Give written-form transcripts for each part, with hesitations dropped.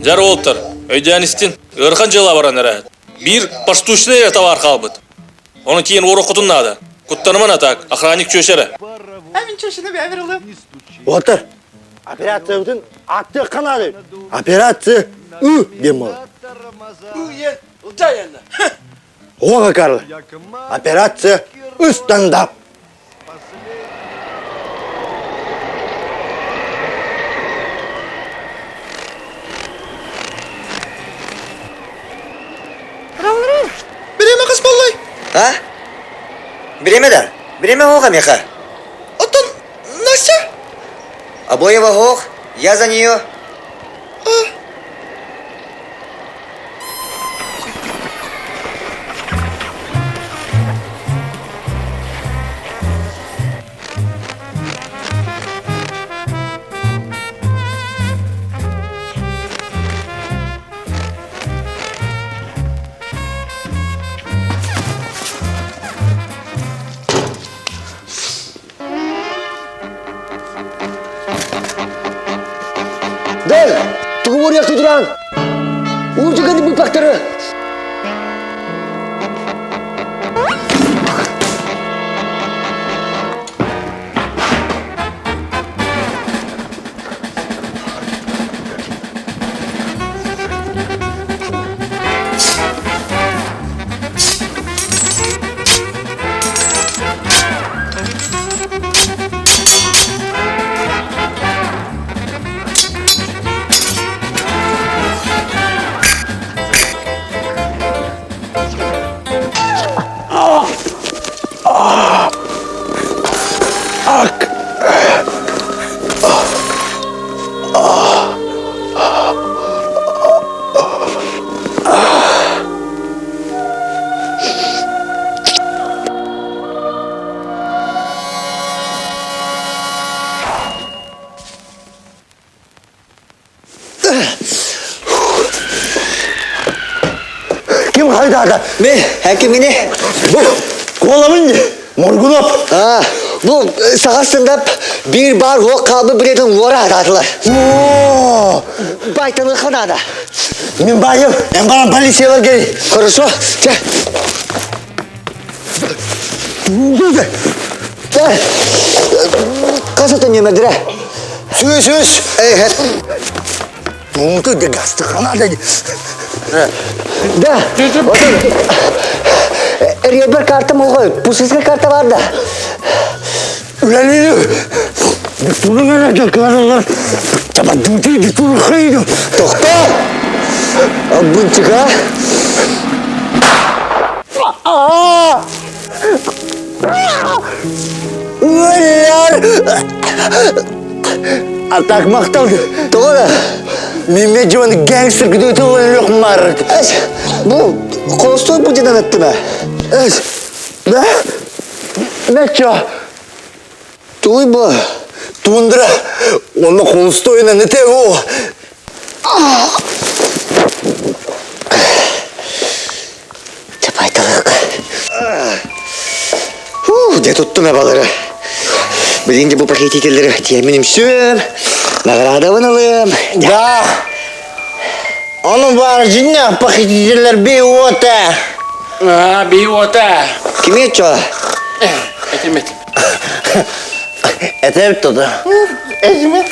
Дьар уолтар, өйдөөн истин, ыарахан дьыала баран эрэ. Биир поштучный эрэ табаар хаалбыт. Ону тиийэн уоруоххутун наада. Куттаныман атак, охранник чүөчэ эрэ. Мин чүөчэни бэйэбэр ылыам. Уолтар, операциябытын аттыахха наада. Операция ы диэн буолар. Ы ылдьаайанна. Оҕо Карл, операция ыстандап. Бириэмэ хас буоллай? А? Бириэмэ да? Бириэмэ оһох эмиэхэ. Оттон Настя? Обоева оһох, я за нее. А? Дэл, тугу буруйахты туран? Уурдуганы быппактары! Ким хайдаата? Мен, әкіміне. Бу куолабын Моргунов. А, бу саха стендап биир баар уол хаалбыт билетин уора атаатылар. О, Байталыха наада. Мин байым, эн баран полициялар кел. Хорошо, чэ. Чэ. Хас атын нөмердірэ? Сүс, сүс. Эй, Туңты де гастыхана да. Да. Ребер карта молгой, пусиска карта бар да. Үлэлиир. Тулуҥ эрэ кыаралар. Табадыты турхайду. Тохтоо! Бунчука. Өлөр! Атак макталды. Тоҕо да? Миме дьон гангстер күдүтү өлөх мар. Эс, бу холостой будинан эттиме. Эс. Да? Нечо? Туй бу. Тундра. Онно холостойынан эте о. Чапайталык. Фу, дьэ туттум эбалары. Билин де бу похитителлери тиэмин үмсүөм, наградабын ылыам. Да. Ону баар дьиннээх похитителлэр биота. А, биота. Кими чо? Этим этим. Это кто-то. Этим.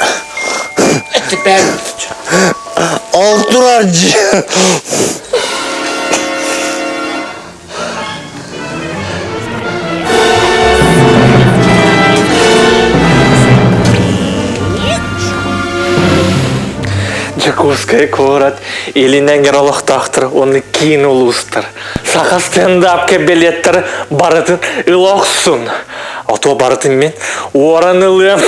Теперь. Ол турар дьиэ. Дьокуускай куорат илин эҥэр олохтоохтор уонна киин улуустар саха стендапка билеттары барытын ыла охсун. Ото барытын мин уоран ылыам.